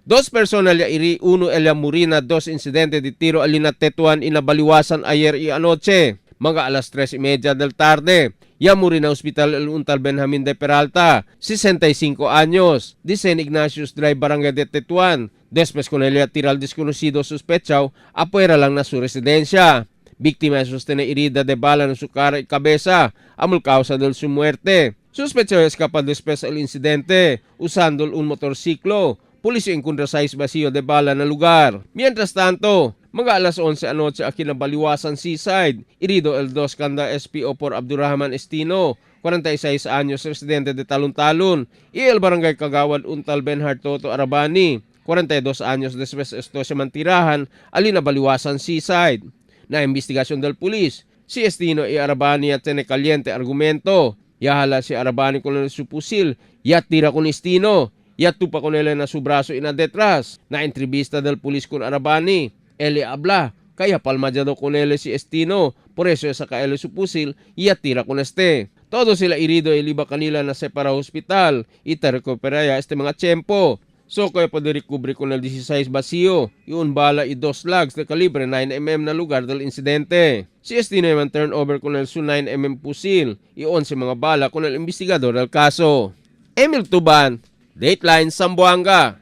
Dos personas ya iri, uno el murina dos incidente de tiro alina Tetuan inabaliwasan ayer y anoche. Mga alas 3:30 del tarde. Ya murina hospital el untal Benjamin de Peralta, 65 años, de St. Ignatius Drive, Barangay de Tetuan. Después con ella tira al desconocido sospechado afuera lang na su residencia. Víctima sostiene herida de bala en su cara y cabeza, amul causa de su muerte. Sospechoso escapa después del incidente, usando un motorciclo. Policía encontró seis vacío de bala na lugar. Mientras tanto, mga alas 11 anoche aquí na Baliwasan Seaside, herido el 2 kanda SPO por Abdurrahman Estino, 46 años, residente de Talon-Talon, y el barangay Kagawad Untal Benhard Toto Arabani, 42 años después esto se mantirahan, alina Baliwasan Seaside. Na investigasyon del pulis, si Estino y Arabani at tiene caliente argumento. Yahala si Arabani con su pusil, ya tira con Estino, ya tupa con él na su brazo y na detrás. Na entrevista del pulis con Arabani, él habla, kaya palmadyado con él si Estino, por eso saca él su pusil, ya tira con este. Todo sila herido iliba kanila na separa hospital, ita recupera ya este mga tiyempo. So kaya pwede recovery con el 16 vacío y un bala y dos slugs de calibre 9 mm na lugar del incidente. Si Estino naman turnover con el su 9 mm pusil y 11 mga bala con el investigador del caso. Emil Tuban, Dateline Zamboanga.